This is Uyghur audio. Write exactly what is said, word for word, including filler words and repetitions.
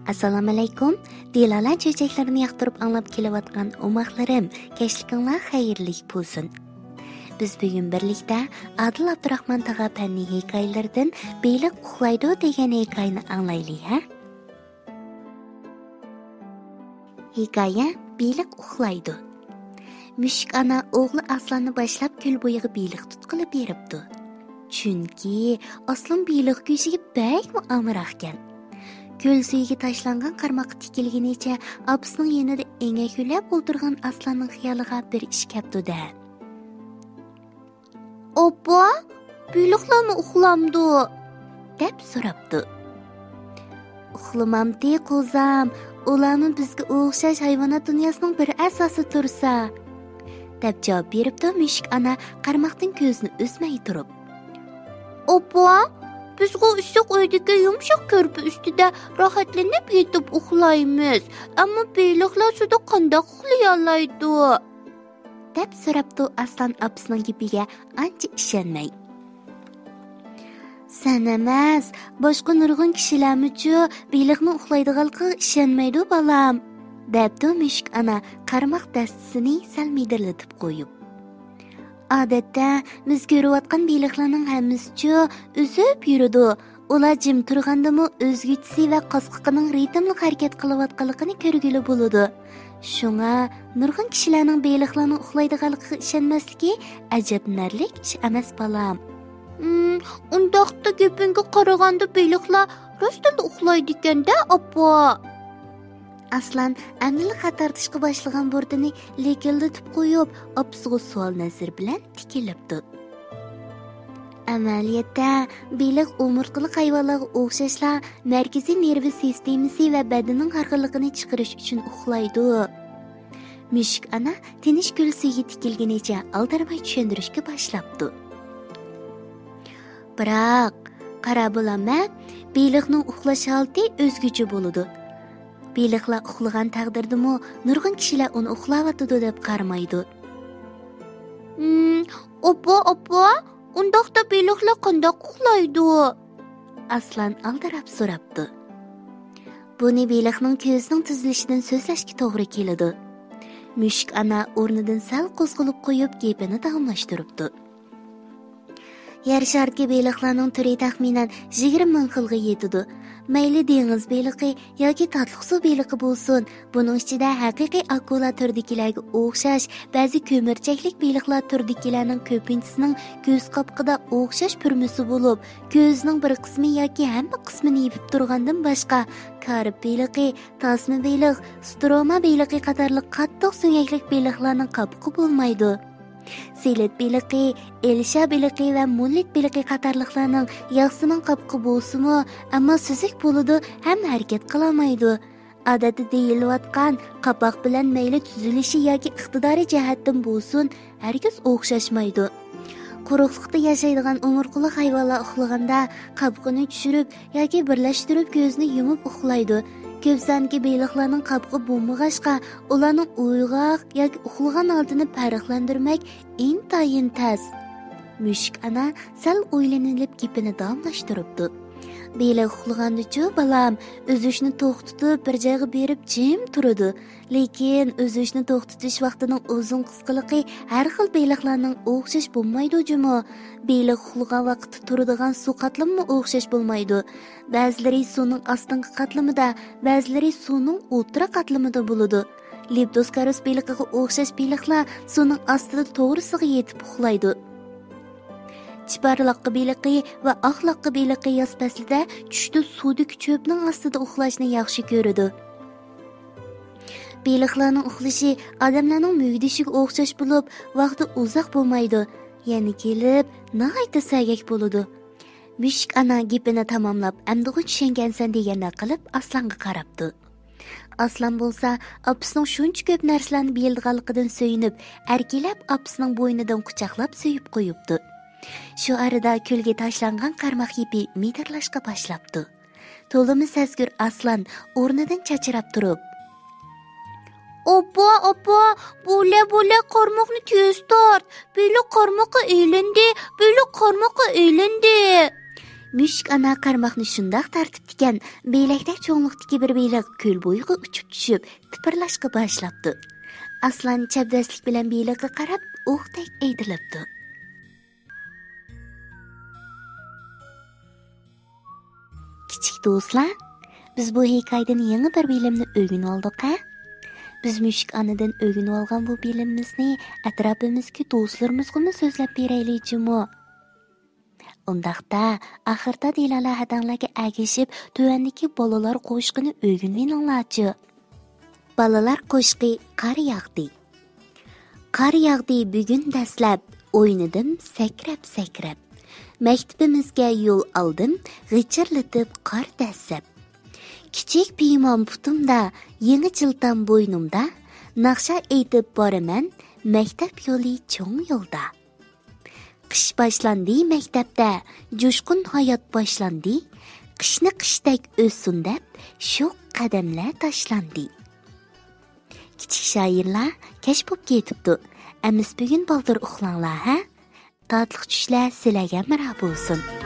ئەسسالامۇئەلەيكۇم. دىلالە چۆچەكلىرىنى ياقتۇرۇپ ئاڭلاپ كېلىۋاتقان ئوماقلىرىم، كەچلىكىڭلار خەيرلىك بولسۇن. بىز بۈگۈن بىرلىكتە ئادىل ئابدۇراخمان تاغا پەننىي ھېكايىلىرىدىن بېلىق ئۇخلايدۇ دېگەن ھېكايىنى ئاڭلايلى، ھە؟ ھېكايە، بېلىق ئۇخلايدۇ. مۈشۈك ئانا ئوغلى ئاسلاننى باشلاپ كۆل بويىغا بېلىق تۇتقىلى بېرىپتۇ. چۈنكى ئاسلان بېلىق گۆشىگە بەكمۇ ئامراقكەن. كۆل سۈيىگە تاشلانغان قارماققا تىكىلگىنىچە ئاپىسىنىڭ يېنىدا ئەينەكلەپ ئولتۇرغان ئاسلاننىڭ خىيالىغا بىر ئىش كەپتۇ-دە. ئاپا، بېلىقلارمۇ ئۇخلامدۇ؟ دەپ سوراپتۇ. ئۇخلىمامتى قوزام، ئۇلارمۇ بىزگە ئوخشاش ھايۋانات دۇنياسىنىڭ بىر ئەزاسى تۇرسا، دەپ جاۋاب بېرىپتۇ مۈشۈك ئانا قارماقتىن كۆزىنى ئۈزمەي تۇرۇپ. ئاپا، بىزغۇ ئىسسىق ئۆيدىكى يۇمشاق كۆرپە ئۈستىدە راھەتلىنىپ يېتىپ ئۇخلايمىز، ئەمما بېلىقلار سۇدا قانداق ئۇخلىيالايدۇ؟ دەپ سوراپتۇ ئاسلان ئاپىسىنىڭ گېپىگە ئانچە ئىشەنمەي. سەن ئەمەس، باشقا نۇرغۇن كىشىلەرمۇچۇ بېلىقنىڭ ئۇخلايدىغانلىقىغا ئىشەنمەيدۇ، بالام، دەپتۇ مۈشۈك ئانا قارماق دەستىسىنى سەل مىدىرلىتىپ قويۇپ. ئادەتتە بىز كۆرۈۋاتقان بېلىقلارنىڭ ھەممىسىچۇ ئۈزۈپ يۈرىدۇ. ئۇلار جىم تۇرغاندىمۇ ئۈزگۈچىسى ۋە قاسقىقىنىڭ رىتىملىق ھەرىكەت قىلىۋاتقانلىقىنى كۆرگىلى بولىدۇ. شۇڭا نۇرغۇن كىشىلەرنىڭ بېلىقلارنىڭ ئۇخلايدىغانلىقىغا ئىشەنمەسلىكى ئەجەبلىنەرلىك ئىش ئەمەس، بالام. ئۇم، ئۇنداقتا گېپىڭگە قارىغاندا بېلىقلار راستتىنلا ئۇخلايدىكەن-دە، ئاپا. ئاسلان ئەمدىلا خەت تارتىشقا باشلىغان بۇرنىنى لىكىلدىتىپ قويۇپ، ئاپىسىغا سوئال نەزىرى بىلەن تىكىلىپتۇ. ئەمەلىيەتتە، بېلىق ئومۇرتقىلىق ھايۋانلارغا ئوخشاشلا مەركىزىي نېرۋا سىستېمىسى ۋە بەدىنىنىڭ ھارغىنلىقىنى چىقىرىش ئۈچۈن ئۇخلايدۇ. مۈشۈك ئانا تىنچ كۆل سۈيىگە تىكىلگىنىچە ئالدىرىماي چۈشەندۈرۈشكە باشلاپتۇ. بىراق، قارا بولام، بېلىقنىڭ ئۇخلاش ھالىتى ئۆزگىچە بولىدۇ. بېلىقلار ئۇخلىغان تەقدىردىمۇ نۇرغۇن كىشىلەر ئۇنى ئۇخلاۋاتىدۇ دەپ قارىمايدۇ. ئاپا، ئاپا، ئۇنداقتا بېلىقلار قانداق ئۇخلايدۇ؟ ئاسلان ئالدىراپ سوراپتۇ. بۇنى بېلىقنىڭ كۆزىنىڭ تۈزۈلۈشىدىن سۆزلەشكە توغرا كېلىدۇ. مۈشۈك ئانا ئورنىدىن سەل قوزغىلىپ قويۇپ گېپىنى داۋاملاشتۇرۇپتۇ. يەر شارىدىكى بېلىقلارنىڭ تۈرى تەخمىنەن يىگىرمە مىڭ خىلغا يېتىدۇ. مەيلى دېڭىز بېلىقى ياكى تاتلىق سۇ بېلىقى بولسۇن، بۇنىڭ ئىچىدە ھەقىقىي ئاكۇلا تۈرىدىكىلەرگە ئوخشاش بەزى كۆمۈرچەكلىك بېلىقلار تۈرىدىكىلەرنىڭ كۆپىنچىسىنىڭ كۆز قاپىقىدا ئوخشاش پۈرمىسى بولۇپ، كۆزىنىڭ بىر قىسمى ياكى ھەممە قىسمىنى يېپىپ تۇرغاندىن باشقا، كارپ بېلىقى، تاسما بېلىق، ستروما بېلىقى قاتارلىق قاتتىق سۆڭەكلىك بېلىقلارنىڭ قاپىقى بولمايدۇ. سېلىت بېلىقى، ئېلشا بېلىقى ۋە مۇللىت بېلىقى قاتارلىقلارنىڭ ياغىسىنىڭ قاپىقى بولسىمۇ، ئەمما سۈزۈك بولىدۇ ھەم ھەرىكەت قىلالمايدۇ. ئادەتتە دېيىلىۋاتقان قاپاق بىلەن مەيلى تۈزۈلۈشى ياكى ئىقتىدارى جەھەتتىن بولسۇن، ھەرگىز ئوخشاشمايدۇ. قۇرۇقلۇقتا ياشايدىغان ئومۇرتقىلىق ھايۋانلار ئۇخلىغاندا قاپىقىنى چۈشۈرۈپ ياكى بىرلەشتۈرۈپ كۆزىنى يۇمۇپ ئۇخلايدۇ. كۆپ ساندىكى بېلىقلارنىڭ قاپىقى بولمىغاچقا، ئۇلارنىڭ ئويغاق ياكى ئۇخلىغان ھالىتىنى پەرقلەندۈرمەك ئىنتايىن تەس. مۈشۈك ئانا سەل ئويلىنىلىپ گېپىنى داۋاملاشتۇرۇپتۇ. بېلىق ئۇخلىغاندىچۇ، بالام، ئۈزۈشنى توختىتىپ، بىر جايغا بېرىپ جىم تۇرىدۇ. لېكىن ئۈزۈشنى توختىتىش ۋاقتىنىڭ ئۇزۇن قىسقىلىقى ھەر خىل بېلىقلارنىڭ ئوخشاش بولمايدۇ جۇمۇ. بېلىق ئۇخلىغان ۋاقىتتا تۇرىدىغان سۇ قاتلىمىمۇ ئوخشاش بولمايدۇ. بەزىلىرى سۇنىڭ ئاستىنقى قاتلىمىدا، بەزىلىرى سۇنىڭ ئوتتۇرا قاتلىمىدا بولىدۇ. لېپتوسكاروس بېلىقىغا ئوخشاش بېلىقلار سۇنىڭ ئاستىدا توغرىسىغا يېتىپ ئۇخلايدۇ. چىپارلاققا بېلىقى ۋە ئاقلاققا بېلىقى ياز پەسلىدە چۈشتە سۇدىكى چۆپنىڭ ئاستىدا ئۇخلاشنى ياخشى كۆرىدۇ. بېلىقلارنىڭ ئۇخلىشى ئادەملەرنىڭ مۈگدىشىگە ئوخشاش بولۇپ، ۋاقتى ئۇزاق بولمايدۇ. يەنە كېلىپ، ناھايىتى سەگەك بولىدۇ. مۈشۈك ئانا گېپىنى تاماملاپ، ئەمدىغۇ چۈشەنگەنسەن دېگەندەك قىلىپ ئاسلانغا قاراپتۇ. ئاسلان بولسا ئاپىسىنىڭ شۇنچە كۆپ نەرسىلەرنى بىلىدىغانلىقىدىن سۆيۈنۈپ، ئەركىلەپ ئاپىسىنىڭ بوينىدىن قۇچاقلاپ سۆيۈپ قويۇپتۇ. شۇ ئارىدا كۆلگە تاشلانغان قارماق يىپى مىدىرلاشقا باشلاپتۇ. تولىمۇ سەزگۈر ئاسلان ئورنىدىن چاچراپ تۇرۇپ، ئاپا، ئاپا، بولە، بولە، قارماقنى تېز تارت. بېلىق قارماققا ئىلىندى، بېلىق قارماققا ئىلىندى. مۈشۈك ئانا قارماقنى شۇنداق تارتىپتىكەن، بېلەكتەك چوڭلۇقتىكى بىر بېلىق كۆل بويىغا ئۇچۇپ چۈشۈپ، تىپىرلاشقا باشلاپتۇ. ئاسلان چەبدەسلىك بىلەن بېلىققا قاراپ ئوقتەك ئېيتىلىپتۇ. كىچىك دوستلار، بىز بۇ ھېكايىدىن يېڭى بىر بىلىمنى ئۆگىنىۋالدۇق ھە؟ بىز مۈشۈك ئانىدىن ئۆگىنىۋالغان بۇ بىلىمىمىزنى ئەتراپىمىزدىكى دوستلىرىمىزغىمۇ سۆزلەپ بېرەيلى جۇمۇ. ئۇنداقتا، ئاخىردا دىلالا ھەدەڭلەرگە ئەگىشىپ، تۆۋەندىكى بالىلار قوشىقىنى ئۆگىنىۋېلىڭلارچۇ. بالىلار قوشىقى قار ياغدى. قار ياغدى بۈگۈن دەسلەپ، ئوينىدىم سەكرەپ-سەكرەپ. مەكتىپىمىزگە يول ئالدىم، غىچىرلىتىپ قار دەسسەپ. كىچىك پىيمام پۇتۇمدا، يېڭى چىلتام بوينۇمدا، ناخشا ئېيتىپ بارىمەن، مەكتەپ يولى چوڭ يولدا. قىش باشلاندى مەكتەپتە، جۇشقۇن ھايات باشلاندى. قىشنى قىشتەك ئۆتسۇن دەپ، شوخ قەدەملەر تاشلاندى. كىچىك شائىرلار، كەچ بوپ كېتىپتۇ. ئەمىسە بۈگۈن بالدۇر ئۇخلاڭلار، ھە؟ تاتلىق چۈشلەر سىلەرگە ھەمراھ بولسۇن.